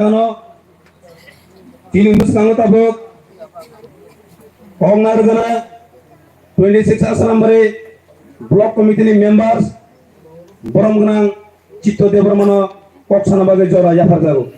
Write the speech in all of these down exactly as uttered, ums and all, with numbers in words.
Ano, tini bwskango tabuk kok narwkna twenty six Asrambari Block Committee ni members, borom gwnang Chitto Debbarmano kok sana bagwi jora yapharjago.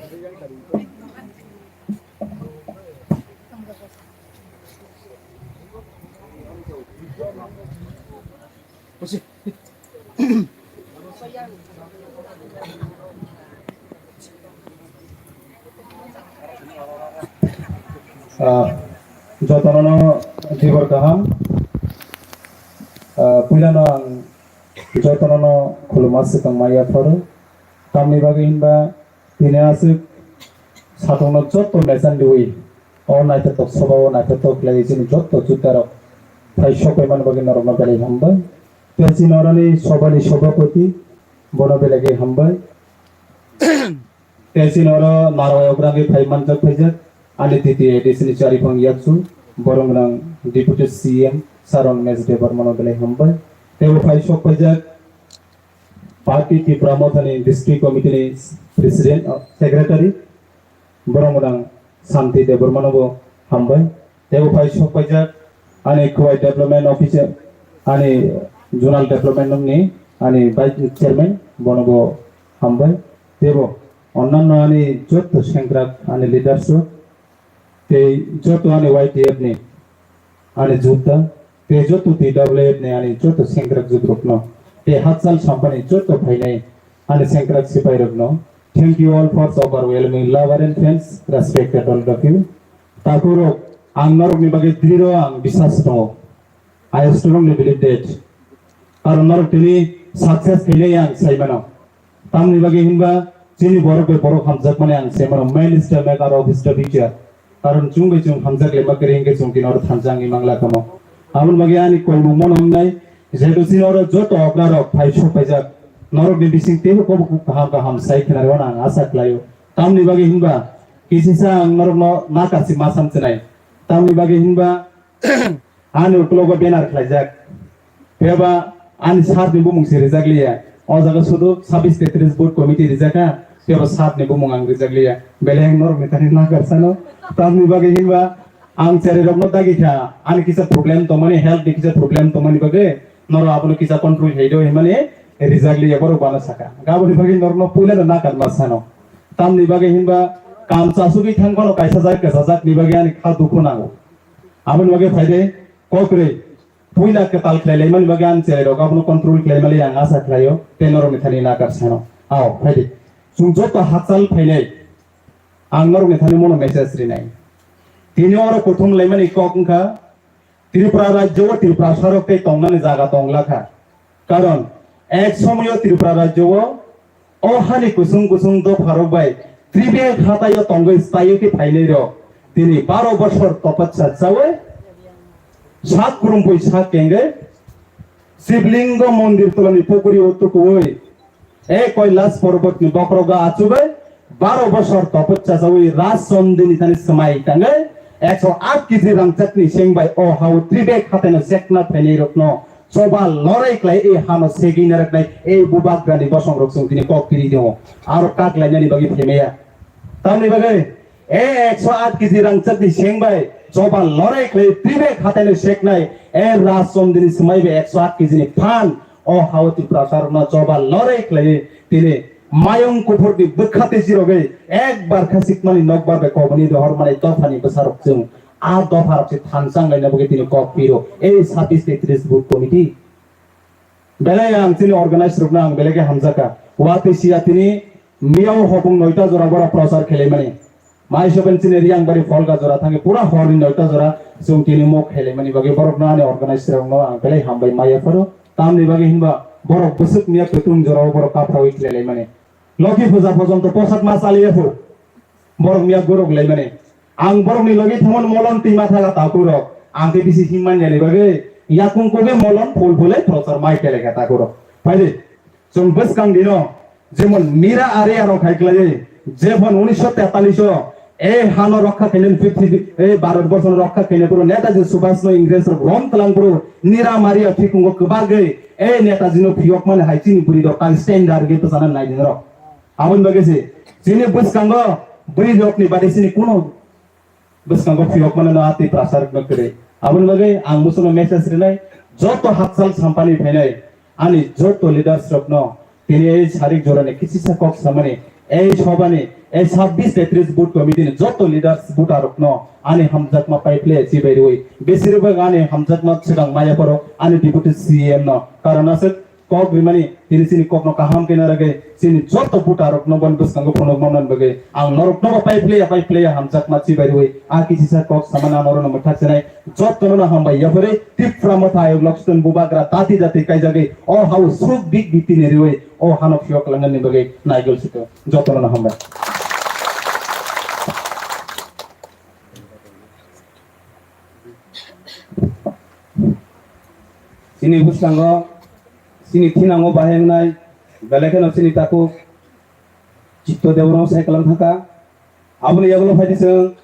Ah, jotono no jibor kaham. Ah, puilano ang jotono no khuluma swkang ma yapharo. Tamni bagwi hinba tini aswk satungno jotto mechan riwi o naithotok sobao naithotok khlaiwi chini jotto jutarok phai sokphaimani bagwi norokno belai hambai. Tei chini oroni sobani sobapoti bono belai khe hambai. Tei chini oro narwai ograngwi phai manjak phaijak ani T T A D C ni chariphang yakchu borok gwnang Deputy C M Saron Mej Debbarmano belai hambai. Tei bo phai sok phaijak Party Tipra Mothani District Committee ni President, uh, Secretary, borok gwnang Santi Debbarmano bo hambai. Tei bo phai sok phaijak ani Khowai Development Officer, ani Zonal Development ni ani Vice Chairman, bono bo hambai. Tei bo onnanno ani jotto sengkrak ani leaders rok, tei jotto ani Y T F ni ani jutta, tei jotto T W F ni ani jotto sengkrak jukrokno, tei Hachal Sampani jotto phainai ani sengkrak sipairokno, thank you all for overwhelming love and friends, respected all of you. Takhurok, ang norokni bagwi driro ang biswas tongo. I strongly believe that. Karon norok tini success khainai ang sai mano. Tamni bagwi hinba chini borok bai borok hamjakmani ang sai mano. Man is the maker of his the future. Karon chwng bai chwng hamjak lema kwrwi hinkhe chwng tini oro thansa wngwi mangla kamo. Aboni bagwi ani koimung mano wngnai, jehetu chini oro joto okra rok phai sok phaijak, norokni bising teibo kok kaham kaham sai khna rwna ang asa khlaio. Tamni bagwi hinba kisisa ang norokno nakasi ma sam chinai. Tamni bagwi hinba ani uklogo banner khlaijak. Phiya ba ani sir ni bumung se rijak liya. O jaga sudu sabis tetris vote committee rijak kha. Phiya ba sir ni bumung ang rijak liya. Beleng norok ni thani nakar sano. Tamni bagwi hinba ang cherai rokno dagi kha. Ani kisa problem tongmani, health ni kisa problem tongmani bagwi norok abono kisa control khai do hinmani rijak liya borok bana saka. Gaboni bagwi norokno puila no nakar ma sano. Tamni bagwi hinba kam chasugwi thang phano kaisa jai kwchajak ni bagwi ani kha dukhu nango. Aboni bagwi phaide kokrwi puila kwtal khlai laimani bagwi ang cherai rok abono control khlai mali ang asa khlaio tei norok ni thani nakar sano. Ao phaide chwng joto hachal phainai ang norok ni thani mono message rinai. Tini oro kuthum laimani kok wngkha Tripura rajyo o Tripura sarok tei tongnani jaga tong lakha. Karon ek somoyo Tripura rajyo o, o hani kusung kusung dopharok bai Tibet hataio tongwi staiwi khe phainai rok tini baro bosor topotsa chawi sak kurumpui sak kengwi Shivlingo mondir tolani pukuri o tukuwi e Kailash porbotni bokhorogo achugwi baro bosor topotsa chawi Raj Chandini thani swmai tangwi ekso aat kg rangchakni seng bai o hao Tibet hataino sekna phainai rokno choba lorai khlai e hano segwi narwknai e bubagrani bosongrok chwng tini kok kiri tongo. Aro kak lainani bagwi phaimaya. Tamni bagwi e ekso aat kg rangchakni seng bai choba lorai khlai Tibet hataino seknai e Raj Chandini swmai bai ekso aat kg ni phan o hao Tiprasarokno choba lorai khlai tini mayung kuphurni bwkha tei chirogwi ekbar kha sikmani nokbar bai koboni rohor manai dophani bwsarok chwng a dopharok se thansa wnglaina bagwi tini kok piro e sabis tei tris vote committee. Belai ang chini organize rokno ang belai khe hamjakha. Watwi siya tini miyao hopung noita jora bora prochar khelaimani. Mai soben chini Riyangbari Pholga jora thangwi pura horni noita jora chwng tini mok khelaimani bagwi borokno ani organize rokno ang belai hambai maya phano. Tamni bagwi hinba borok bwswk miya kwtung jorao borok kaphrawi khelaimani. Loki puja porjonto posad ma chaliya phu. Borok miya gorok laimani. Ang borokni logi thangmani molon twima thaga takurok. Ang khe bisi himman yani bagwi yakung kobe molon phul phule prochar mai kele kha takurok. Phaidi, chwng bwskang dino jemon Mira Arya rok hai khlaiwi, jemon unisho tetallish o e hano rokha khainani prithibi, e Bharat borsono rokha khainani puro Netaji Subhash no Ingres rok rom tlang puro Nira Maria phikungo kwbagwi e Netaji no phiyokmani hai chini bwrwi rok kali standard ge bwsana naidin rok. Aboni bagwi se chini bwskango Bwrwi rokni bade chini kuno bwskango phiyok mano no atwi prasarok no kwrwi. Aboni bagwi ang muchungno message rinai, joto hakchal sampani phainai ani joto leaders rokno tini ei sarik jorani kisisa kok samani, ei sobani, ei sabbish tetris booth committee ni joto leaders voter rokno ani hamjakma paiphile chibai rwi. Besirwk ani hamjakma swkang maya phoro ani deputy C M no. Karon aswk, kok rimani tini chini kokno kaham khe narwgwi chini joto voter rokno boni bwskango phunuk manmani bagwi ang norokno bo paiphleya paiphleya hamjakma chibai rwi a kisisa kok samani ang norokno mwthak chenai. Jotono no hambai yaphari Tipra Motha ayuk Lokston Bubagra dati dati kaijagwi o hao suk big biti ni rwi o hano phiyok langani bagwi naigol sito jotono no hambai. Chini bwskango chini thinango bahai wngnai, belai kheno chini takhuk Chitto Debbarma sai kwlang thangkha. Aboni yagulo phaidi chwng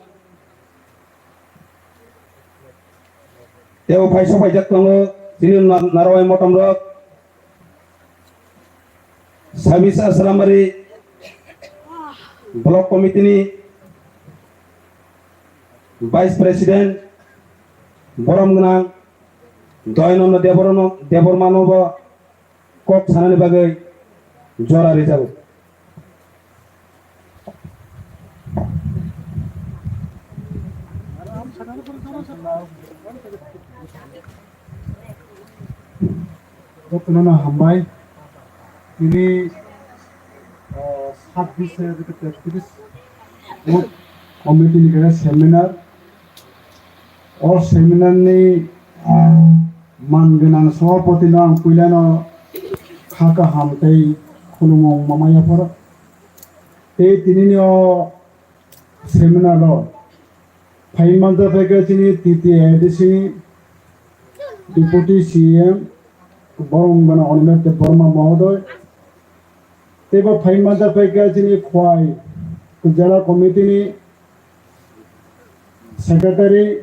tebo phai sopaijak tongo chini nar-, narwai motom rok. Sabis Asrambari Block Committee ni Vice President borom gwnang Doynondo Deborono-, Debbarmano bo kok sanani bagwi jora rijago. Jotono no hambai. Tini, ah, sabbish se tris booth committee ni khe seminar. O seminar ni, ah, man gwnang sabhapati no ang puila no kha kaham tei khulumung mamaya phoro. Tei tini ni o seminar o phai manjak phaikha chini T T A D C ni Deputy C M borom gwnang Animesh Debbarma Mohodoy. Tei bo phai manjak phaikha chini Khwai Jela Committee ni Secretary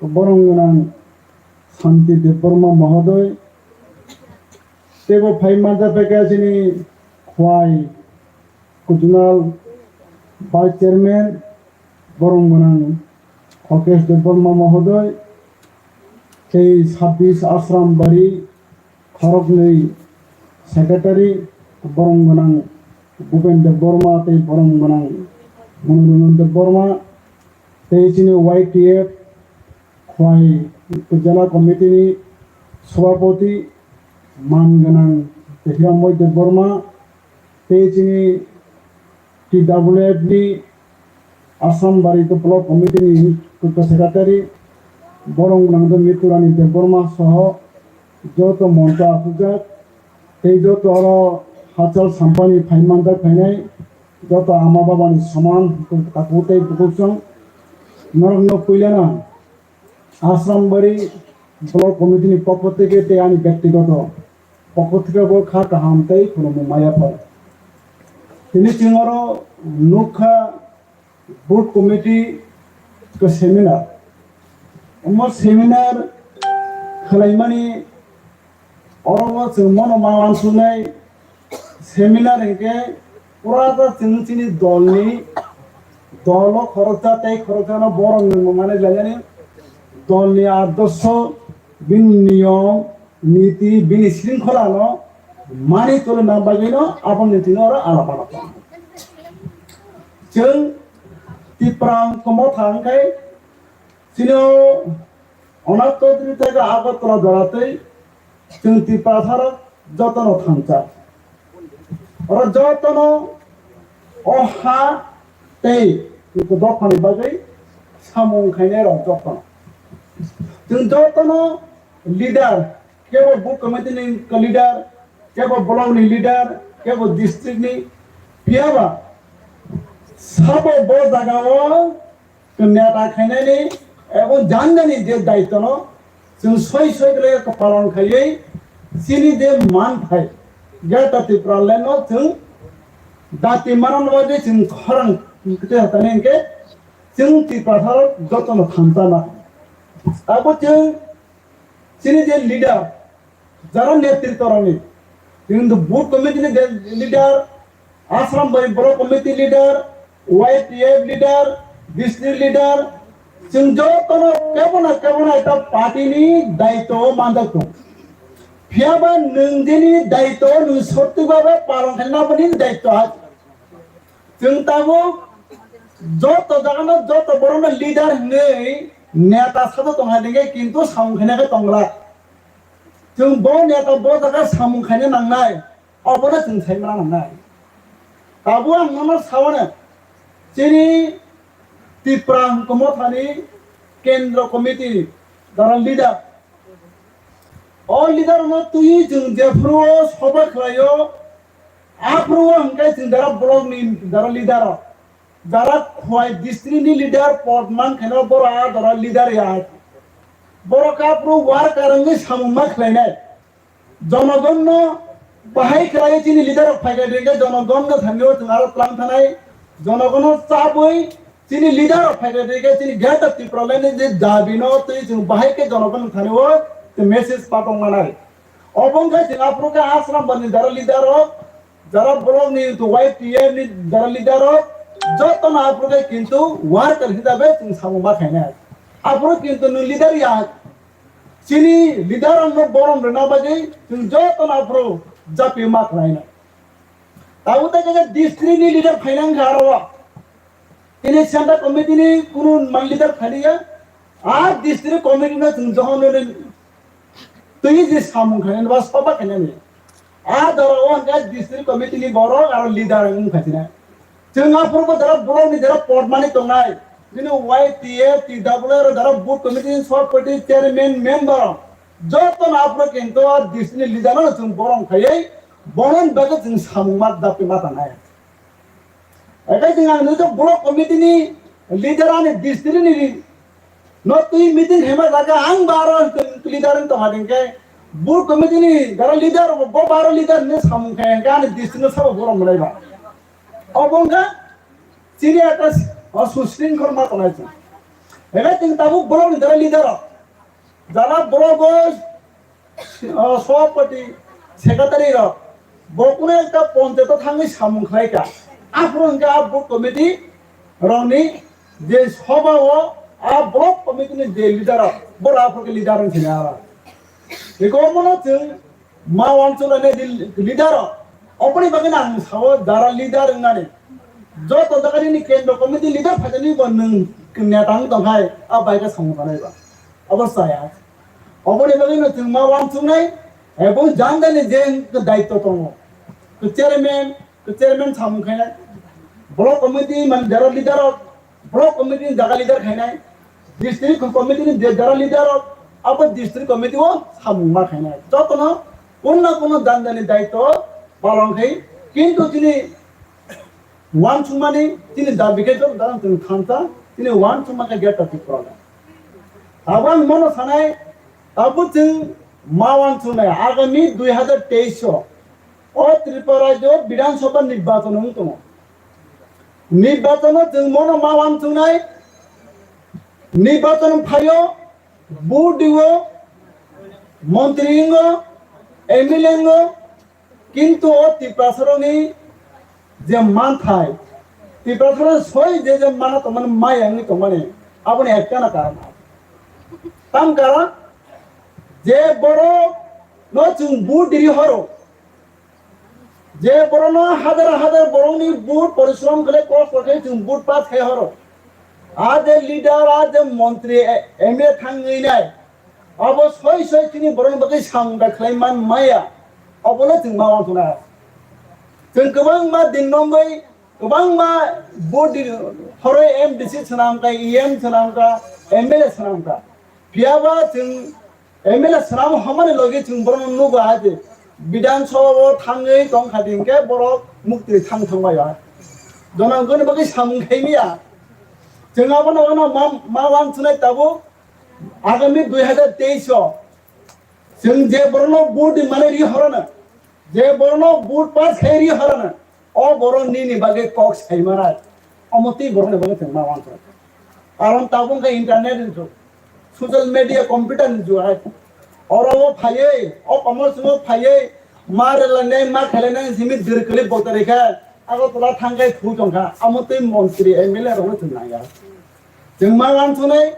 borom gwnang Santi Debbarma Mohodoy. Tei bo phai manjak phaikha chini Khwai Regional Vice Chairman borom gwnang Hokesh Debbarma Mohodoy, tei sabbish Ashram Bari khoroknwi Secretary borom gwnang Bhupen Debbarma tei borom gwnang Manoranjan Debbarma, tei chini Y T F Khwai Jela Committee ni Sabhapati man gwnang Hirammoy Debbarma, tei chini T W F ni Assam Bari Block Committee ni Secretary borom gwnang Miturani Debbarma soho joto moncho asukjak tei joto oro hachal sampani phai manjak phainai joto ama babani soman takhuk tei bukhuk chwng norokno puilano Asrambari Block Committee ni pokho theke tei ani byaktigoto pokho theke bo kha kaham tei khulumung maya phai. Tini chwng oro nukha Booth Committee ke seminar. Omo seminar khwlaimani oro o chwng mono ma uansuknai. Seminar hinkhe pura ta chwng chini dolni, dolo khoroksa tei khoroksano borok nwng mane lainani dolni adorsho, bini niyom, niti, bini shringkholano mani tolina bagwino aboni tino oro alap alap tongo. Chwng Tipra wngkha motha wngkhai chini o Onak Chaudhary theke Agartala jora tei chwng Tiprasarok jotono thansa. Oro jotono o ha tei dophani bagwi samung khainai rok jotono. Chwng jotono leader, kebo booth committee ni leader, kebo block ni leader, kebo district ni, phiyaba sabo bo jaga o neta khainani ebo janjani je daitwno chwng soi soi khlai palon khaiwi chini je man phai Greater Tipraland no chwng dati manano bagwi chwng khorang kwtwi hatani hinkhe chwng Tiprasarok jotono thansa na. Abo chwng chini je leader, jara netritwa rokni, chini booth committee ni je leader, Ashram bai block committee leader, Y T F leader, district leader, chwng jotono kebono kebono ekta party ni daityo o manjak tongo. Phiyaba nwng jeni daityo nwng sotwi babe palon khaina boni daityo hai. Chwng tabuk joto jagano joto borokno leader hinwi neta sajak tong hai, kintu samung khaina khe tongla. Chwng bo neta bo jaga samung khaina nangnai. Obono chwng sai mano hwnai. Tabuk ang nono sao no, chini Tipra Hwnkhe Mothani Kendra Committee ni dara leader. O leader no twi chwng jephuru o soba khlaio, aphuru o hwnkhe chwng dara block ni dara leader o. Dara Khowai district ni leader pod man khaino boro a dara leader ya. Boro kaphuru worker wngwi samung ma khlainai. Jonogonno bahai khlai chini leader rok phaikha, dengkhe jonogonno thangwi o chwng aro tlang thanai, jonogonno chabwi chini leader rok phaikha, dengkhe chini Greater Tipraland ni je dabi no twi chwng bahai khe jonogonno thani o message patong manai. Obo wngkha chwng aphuru khe Asram bani dara leader rok, dara block ni to Y T F ni dara leader rok, jotono aphuru khe kintu worker hisabe chwng samung ma khainai. Aphuru kintu nwng leader ya. Chini leader rokno borom rwna bagwi chwng jotono aphuru japi ma khlaina. Tabuk tei kaisa district ni leader phaina wngkha aro. Chini central committee ni kunu man leader phailiya. A district committee no chwng johono twi je samung khaina ba soba khaina ni. A doro o hwnkhe district committee ni borok aro leader wng kha china. Chwng aphuru bo dara block ni dara pod mani tongnai. Bini Y T F, T W R dara booth committee ni sopati chairman member. Joto no aphuru kintu district ni leader no chwng borom khaiwi borom bagwi chwng samung ma dapi ma tanai. Ekai chwng ang nukha block committee ni leader ani district ni no twi meeting hema jaga ang baro leader wng tongha dingkhe booth committee ni dara leader bo baro leader ni samung khai hwnkhe ani district no sabo borom mwnai ba. Obo wngkha chini ekta susring khorma tongnai chwng. Ekai chwng tabuk block ni dara leader o jara block o o, sopati, secretary rok, bo kuno ekta ponchayato thangwi samung khlai kha. Aphuru hwnkhe a booth committee rokni je soba o a block committee ni je leader rok, bo rok aphuru khe leader wng thangya. Eko mono chwng ma uansuknai leader rok. Oboni bagwi no ang sao jara leader wngnani. Joto jaga nini kendro committee leader phaijani bo nwng neta wng tongkhai a bai khe samung tanai ba. Obo chaya. Oboni bagwi no chwng ma uansuknai, ebo jandani je daityo tongo. Chairman, chairman samung khainai. Block committee man jara leader rok, block committee ni jaga leader khainai. District committee ni je jara leader rok, abo district committee o samung ma khainai. Jotono kunna kunna jandani daityo palon khai. Kintu chini uansukmani chini dabi khe joto jagano chwng thansa, chini uansukma khe Greater Tipraland. Abo ang mono sanai, abo chwng ma uansuknai agami dui hazar teis o, o Tripura rajyo Bidhan Sabha nirbachon wng tongo. Nirbachon o chwng mono ma uansuknai, nirbachon phaio, vote dio, montri wngo, M L A wngo, kintu o Tiprasarokni je manthai, Tiprasarok soi je je mana tongmani maya wngwi tongmani, aboni ekkana karon. Tam karon je borok no chwng vote diri horo, je borokno hazar hazar borokni vote porishrom khlai kosto khe chwng vote pass khai horo. A je leader, a je montri, M L A thangwi nai, abo soi soi chini borokni bagwi samung da khlai man maya, obono chwng ma uansuknai. Chwng kwbangma din nongwi, kwbangma vote di-, horoi M D C swnam kha, E M swnam kha, M L A swnam kha. Phiyaba chwng M L A swnam hamani logi chwng borokno nugo hai je Bidhan Sabha o thangwi tong kha din khe borok mukti thang thang bai hai. Jonogoni bagwi samung khai maya. Chwng abono, abono ma, ma uansuknai tabuk. Agami dui hazar teis o chwng je borokno vote di mane ri horono, je borokno vote pass khai ri horono, o borok nini bagwi kok sai manai. Omo twi borokni bagwi chwng ma uansuk. Karon tabuk khe internet ni jug, social media, computer ni jug hai. Oro o phaiwi, o komor chwng o phaiwi, ma rwlainai, ma khailainai simi dwrwk kwlwi bokta rikha. Agartala thangkhai phu tongkha, amo tei montri M L A rokno chwng nangya. Chwng ma uansuknai,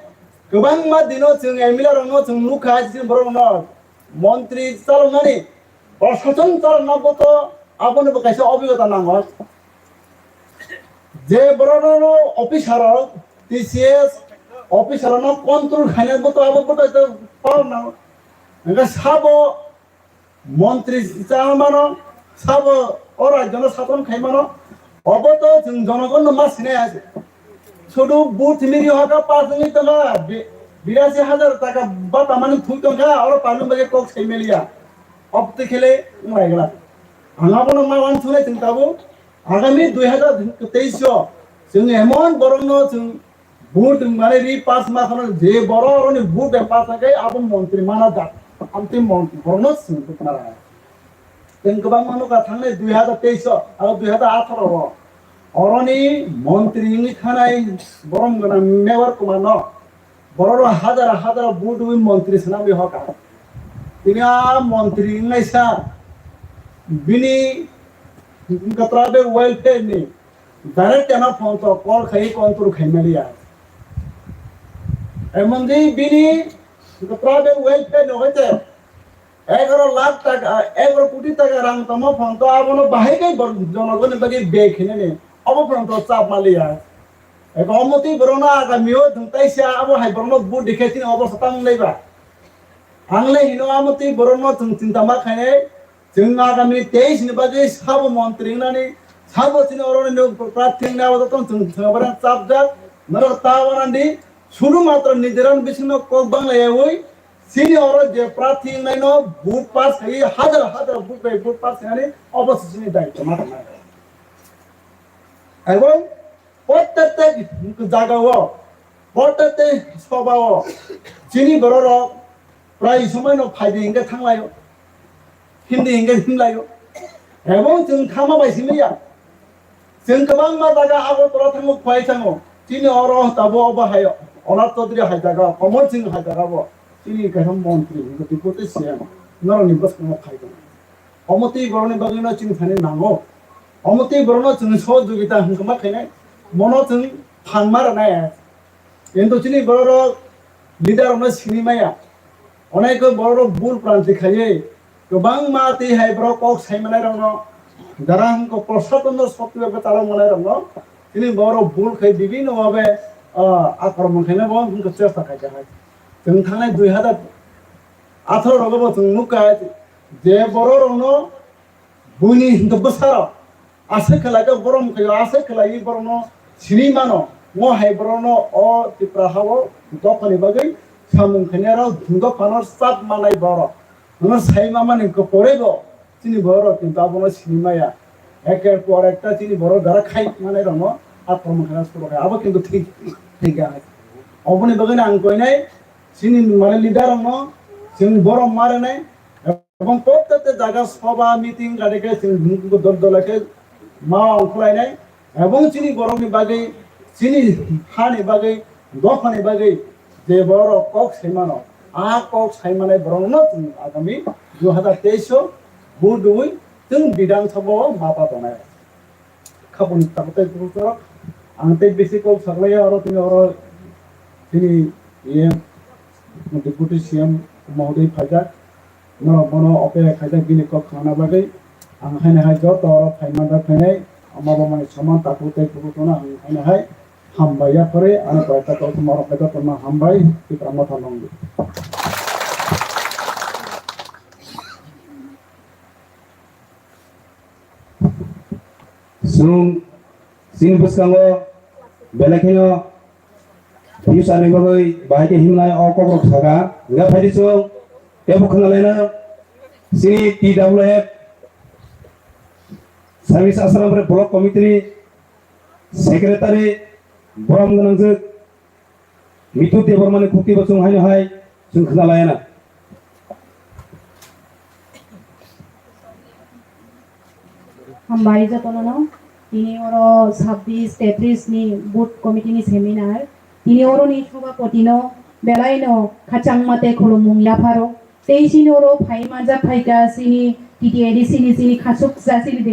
kwbangma dino chwng M L A rokno chwng nukha, chini borokno montri chaloknani, proshason chalokna bo to abono bo kaisa obhigota nango. Je borokno officer rok, T C S officer rokno control khaina bo to abo bo to power nango. Hwnkhe sabo montri chama mano, sabo o rajyono sason khai mano, obo to chwng jonogonno ma sinai ase. Sudu booth miri hoka pass wngwi tongo, bi-, birasi hajar taka bata mani thwi tongkha, oro parnok bagwi kok sai meliya. Obtwi khele wnglaigwla. Ang abono ma uansuknai chwng tabuk, agami dui hajar teis o chwng emon borokno chwng Vote wngmani ri pass ma kheno je borok oroni vote bai pass khe abo montri mana jak. Amtwi mon-, borokno swng tongna rwnai. Chwng kwbangma nukha thangnai dui hajar teis o, abo dui hajar atharo o. Oroni montri wngwi thanai borom gwnang Mevar Kumar no. Borok rok hajar hajar vote wngwi montri swnamwi hoka. Tini a montri wngnai sa bini wngkha tribal welfare ni Direct kena phone to call khai control khai maliya. Emon di bini private welfare no hoite egaro lakh taka, egaro koti taka rang tamo phone to abono bahai kai bor-, jonogoni bagwi bag hinani obo phone to chap maliya. Ego omoti borokno agami o thung taisa abo hai borokno vote dikhe chini obo satam laiba. Ang le hino amotwi borokno chwng chinta ma khainai. Chwng agami teis ni bagwi sabo montri wngnani, sabo chini oroni nok prarthi wngnai, abo jotono chwng thwngbarang chapjak. Norok ta wanandi, suru matro nijeran bisingno kok banglaiyaui, chini oro je prarthi wngnaino vote pass khaiwi hajar hajar vote bai vote pass khainani, obo se chini daityo ma tongmani. Ebong Prottek jagao, prottek sobao chini bororok prai somoino phaidi hingke thanglaio, hindi hingke himlaio. Ebong chwng thama bai simi ya. Chwng kwbangma jaga Agartala thango, Khowai thango. Chini oro tabo obo hai Onat Chaudhary hai jaga, Komol Singh hai jaga bo. Chini kaisa montri, hingke deputy C M. Norokni bwskango phai tongo. Omo twi borokni bagwino chini thani nango. Omo twi borokno chwng sohojogita hwnkhe ma khainai, mono chwng phan ma rwnai. Kintu chini bororok leader rokno sini maya. Onek bororok bul pranti khaiwi kwbangma twi hai borok kok sai manai rokno, jara hwnkhe proshason no sokti bai bwchalok manai rokno chini borok bul khai bibinno bhabe, ah, akromon khaina bo hwnkhe chesta khaikha hai. Chwng thangnai dui hajar atharo rogo bo chwng nukha je bororokno Buini hwnkhe bwsarok aswk khlai khe borom khaio, aswk khlaiwi borokno sini mano. Ngo hai borokno o Tipra hao dophani bagwi samung khainai rok dophano chap manai borok. Hwnwi sai mamani kwpore bo chini borok kintu abono sini maya. Eker por ekta chini borok dara khai manai rokno akromon khaina suru khai. Abo kintu thik, thik ya. Oboni bagwi ang koinai chini mane leader rokno chwng borom ma rwnai. Ebong prottekta jaga soba meeting gade khe chwng dol dol khe ma ongkhorlainai. Ebong chini borokni bagwi, chini hani bagwi, dophani bagwi je borok kok sai mano, a kok sai manai borokno chwng agami dui hajar teis o vote rwui chwng Bidhan Sabha o ma pa tongnai. Khaboni tabuk tei bukhuk chorok. Ang tei bisi kok saklaiya oro tini oro tini E M Deputy C M Mohodoi phaijak. Norok bono ope khaijak bini kok khna bagwi. Ang haino hai joto oro phaima da phainai ama bamani soman takhuk tei bukhuk no ang haino hai hambai yaphare ano koi ta kok norok khe joto no hambai Tipra Motha nongdi. Chwng chini bwskango belai kheno future ni bagwi bahai khe himnai o kokrok saka. Hwnkhe phaidi chwng teibo khwnalaina chini T W F Service Asram Block Committee ni Secretary borom gwnangjwk Mitu Debbarmani khukti bo chwng haino hai chwng khna laiya na. Hambai jotono no. Tini oro sabbish tetris ni booth committee ni seminar. Tini oro ni sobhapoti no belai no khachangma tei khulumung yapharo. Tei chini oro phai manjak phaikha chini T T A D C ni chini khachuksa chini